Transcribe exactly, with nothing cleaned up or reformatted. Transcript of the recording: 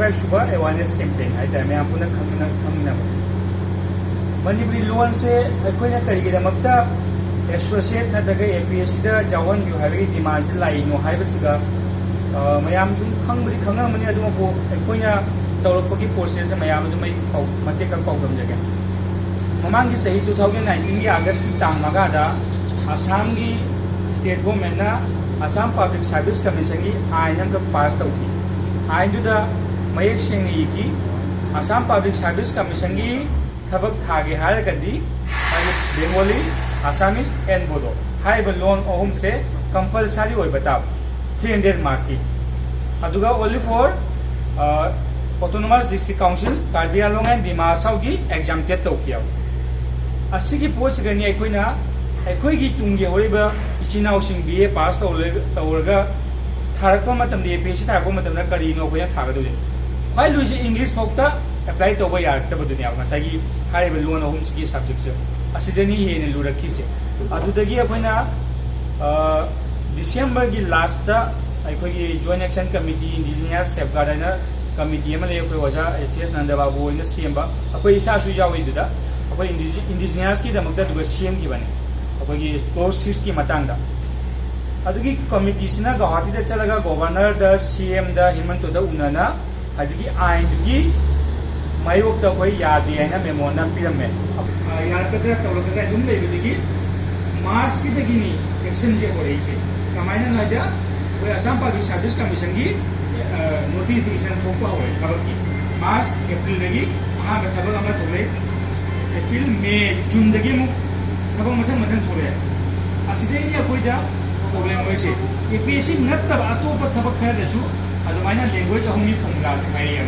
Five ꯁꯨꯕ awareness campaign ꯍꯥꯏꯇꯥꯔꯦ, ꯃꯌꯥꯝ ꯄꯨꯟꯅ ꯈꯪꯅ ꯈꯪꯃꯤꯟꯅꯕ꯫ ꯃꯅꯤꯄꯨꯔꯤ ꯂꯣꯟꯁꯦ ꯑꯩꯈꯣꯏꯅ ꯀꯔꯤꯒꯤꯗꯃꯛꯇ ꯑꯦꯁꯣꯁꯤꯌꯦꯠ ꯅꯠꯇ꯭ꯔꯒ ꯑꯦ ꯄꯤ ꯑꯦꯁ ꯁꯤꯗ ꯌꯥꯎꯍꯟꯕꯤꯌꯨ ꯍꯥꯏꯕꯒꯤ ꯗꯤꯃꯥꯟꯁꯦ ꯂꯥꯛꯏꯅꯣ ꯍꯥꯏꯕꯁꯤꯒ, ꯑ, ꯃꯌꯥꯝ ꯑꯗꯨꯝ ꯈꯪꯕꯗꯤ ꯈꯪꯉꯝꯃꯅꯤ, ꯑꯗꯨꯕꯨ ꯑꯩꯈꯣꯏꯅ ꯇꯧꯔꯛꯄꯒꯤ ꯄ꯭ꯔꯣꯁꯦꯁꯁꯦ ꯃꯌꯥꯝ ꯑꯗꯨꯝ ꯑꯩ ꯄꯥꯎ-, ꯃꯇꯦꯛ ꯈꯔ ꯄꯥꯎꯗꯝꯖꯒꯦ꯫ ꯃꯃꯥꯡꯒꯤ ꯆꯍꯤ ꯇꯨ ꯊꯥꯎꯖꯟ ꯅꯥꯏꯟꯇꯤꯟꯒꯤ ꯑꯥꯒꯁꯀꯤ ꯇꯥꯡ ꯃꯉꯥꯗ ꯑꯁꯥꯝꯒꯤ ꯁ꯭ꯇꯦꯠ ꯒꯣꯔꯃꯦꯟꯅ ꯑꯁꯥꯝ ꯄꯕ꯭ꯂꯤꯛ ꯁꯥꯔꯚꯤꯁ ꯀꯃꯤꯁꯟꯒꯤ ꯑꯥꯏꯟ ꯑꯃꯈꯛ ꯄꯥꯁ ꯇꯧꯈꯤ꯫ ꯑꯥꯏꯟꯗꯨꯗ ꯃꯌꯦꯛ ꯁꯦꯡꯅ ꯏꯈꯤ, ꯑꯁꯥꯝ ꯄꯕ꯭ꯂꯤꯛ ꯁꯥꯔꯚꯤꯁ ꯀꯃꯤꯁꯟꯒꯤ ꯊꯕꯛ ꯊꯥꯒꯦ ꯍꯥꯏꯔꯒꯗꯤ ꯕꯦꯡꯒꯣꯂꯤ, ꯑꯁꯥꯃꯤꯁ and ꯕꯣꯗꯣ ꯍꯥꯏꯔꯤꯕ ꯂꯣꯟ ꯑꯍꯨꯝꯁꯦ ꯀꯝꯄꯜꯁꯔꯤ ꯑꯣꯏꯕ ꯇꯥꯕ, ꯊ꯭ꯔꯤ ꯍꯟꯗ꯭ꯔꯦꯠ ꯃꯥꯔꯛꯀꯤ꯫ ꯑꯗꯨꯒ only for autonomous district council, Karbi ꯑꯪꯂꯣꯡ and ꯗꯤꯃꯥ ꯍꯁꯥꯎꯒꯤ ꯑꯦꯛꯖꯥꯝ ꯇꯦꯠ ꯇꯧꯈꯤ ꯍꯥꯏꯕ꯫ ꯑꯁꯤꯒꯤ ꯄꯣꯠꯁꯤꯒꯅꯤ ꯑꯩꯈꯣꯏꯅ ꯑꯩꯈꯣꯏꯒꯤ ꯇꯨꯡꯒꯤ ꯍꯧꯔꯛꯏꯕ ꯏꯆꯤꯟ ꯏꯅꯥꯎꯁꯤꯡ ꯕꯤ ꯑꯦ ꯄꯥꯁ ꯇꯧꯔꯒ ꯊꯥꯔꯛꯄ ꯃꯇꯝꯗ, ꯑꯦ ꯄꯤ ꯑꯦꯁ ꯁꯤ ꯊꯥꯔꯛꯄ ꯃꯇꯝꯗ ꯀꯔꯤꯅꯣ ꯑꯩꯈꯣꯏꯅ ꯊꯥꯒꯗꯣꯏꯁꯦ? ꯈ꯭ꯋꯥꯏ ꯂꯨꯏꯁꯦ ꯏꯪꯂꯤꯁ ꯐꯥꯎꯇ ꯑꯦꯄ꯭ꯂꯥꯏ ꯇꯧꯕ ꯌꯥꯔꯛꯇꯕꯗꯨꯅꯦꯕ, ꯉꯁꯥꯏꯒꯤ ꯍꯥꯏꯔꯤꯕ ꯂꯣꯟ ꯑꯍꯨꯝꯁꯤꯒꯤ ꯁꯕꯖꯦꯛꯁꯦ꯫ ꯑꯁꯤꯗꯅꯤ ꯍꯦꯟꯅ ꯂꯨꯔꯛꯈꯤꯁꯦ꯫ ꯑꯗꯨꯗꯒꯤ ꯑꯩꯈꯣꯏꯅ, ꯑ, ꯗꯤꯁꯦꯝꯕꯔꯒꯤ ꯂꯥꯁꯇ ꯑꯩꯈꯣꯏꯒꯤ ꯖꯣꯏꯟ ꯑꯦꯛꯁꯟ ꯀꯃꯤꯇꯤ, ꯏꯟꯗꯤꯖꯤꯅꯤꯌꯁ ꯁꯦꯐꯒꯥꯔꯗ ꯍꯥꯏꯅ ꯀꯃꯤꯇꯤ ꯑꯃ ꯂꯩ, ꯑꯩꯈꯣꯏ ꯑꯣꯖꯥ ꯑꯦꯁ ꯑꯦꯁ ꯅꯟꯗꯕꯥꯕꯨ ꯍꯣꯏꯅ ꯁꯦꯝꯕ, ꯑꯩꯈꯣꯏ ꯏꯁꯥꯁꯨ ꯌꯥꯎꯏ ꯑꯗꯨꯗ꯫ ꯑꯩꯈꯣꯏ ꯏꯟꯗꯤꯖꯤ-, ꯏꯟꯗꯤꯖꯤꯅꯁꯀꯤꯗꯃꯛꯇ ꯑꯗꯨꯒ ꯁꯦꯝꯈꯤꯕꯅꯦ, ꯑꯩꯈꯣꯏꯒꯤ ꯀ꯭ꯂꯣꯖ ꯁꯤꯁꯀꯤ ꯃꯇꯥꯡꯗ꯫ ꯑꯗꯨꯒꯤ ꯀꯃꯤꯇꯤꯁꯤꯅ ꯒꯧꯍꯥꯇꯤꯗ ꯆꯠꯂꯒ ꯒꯣꯕꯔꯅꯔꯗ, ꯁꯤ ꯑꯦꯝꯗ, ꯍꯤꯃꯟꯇꯣꯗ ꯎꯅꯅ, ꯑꯗꯒꯤ ꯑꯥꯏꯟꯗꯨꯒꯤ ꯃꯥꯌꯣꯛꯇ ꯑꯩꯈꯣꯏ ꯌꯥꯗꯦ ꯍꯥꯏꯅ ꯃꯦꯃꯣ ꯑꯃ ꯄꯤꯔꯝꯃꯦ꯫ ꯑ, ꯌꯥꯔꯛꯀꯗ꯭ꯔꯥ ꯇꯧꯔꯛꯀꯗ꯭ꯔꯥ ꯑꯗꯨꯝ ꯂꯩꯕꯗꯒꯤ ꯃꯥꯔꯁꯀꯤꯗꯒꯤꯅꯤ ꯑꯦꯛꯁꯟꯁꯦ ꯍꯧꯔꯛꯏꯁꯦ꯫ ꯀꯃꯥꯏꯅꯅꯣ ꯍꯥꯏꯗ, ꯑꯩꯈꯣꯏ ꯑꯁꯥꯝ ꯄꯕ꯭ꯂꯤꯛ ꯁꯥꯔꯚꯤꯁ ꯀꯃꯤꯁꯟꯒꯤ, ꯑ, ꯅꯣꯇꯤꯐꯤꯀꯦꯁꯟ ꯊꯣꯛꯄ ꯍꯧꯔꯦ ꯊꯕꯛꯀꯤ꯫ ꯃꯥꯔꯁ, ꯑꯦꯄ꯭ꯔꯤꯜꯗꯒꯤ ꯑꯍꯥꯟꯕ ꯊꯕꯛ ꯑꯃ ꯊꯣꯛꯂꯛꯏ꯫ ꯑꯦꯄ꯭ꯔꯤꯜ, ꯃꯦ, ꯖꯨꯟꯗꯒꯤ ꯑꯃꯨꯛ ꯊꯕꯛ ꯃꯊꯪ ꯃꯊꯪ ꯊꯣꯛꯂꯛꯑꯦ꯫ ꯑꯁꯤꯗꯩꯗꯤ ꯑꯩꯈꯣꯏꯗ ꯄ꯭ꯔꯣꯕ꯭ꯂꯦꯝ ꯑꯣꯏꯔꯤꯁꯦ, ꯑꯦ ꯄꯤ ꯑꯦꯁ ꯁꯤ ꯅꯠꯇꯕ ꯑꯇꯣꯞꯄ ꯊꯕꯛ ꯈꯔꯗꯁꯨ ꯑꯗꯨꯃꯥꯏꯅ ꯂꯦꯡꯒ꯭ꯋꯦꯖ ꯑꯍꯨꯝꯒꯤ ꯐꯣꯔꯃꯨꯂꯥꯁꯦ ꯍꯥꯏꯔꯛꯑꯦꯕ꯫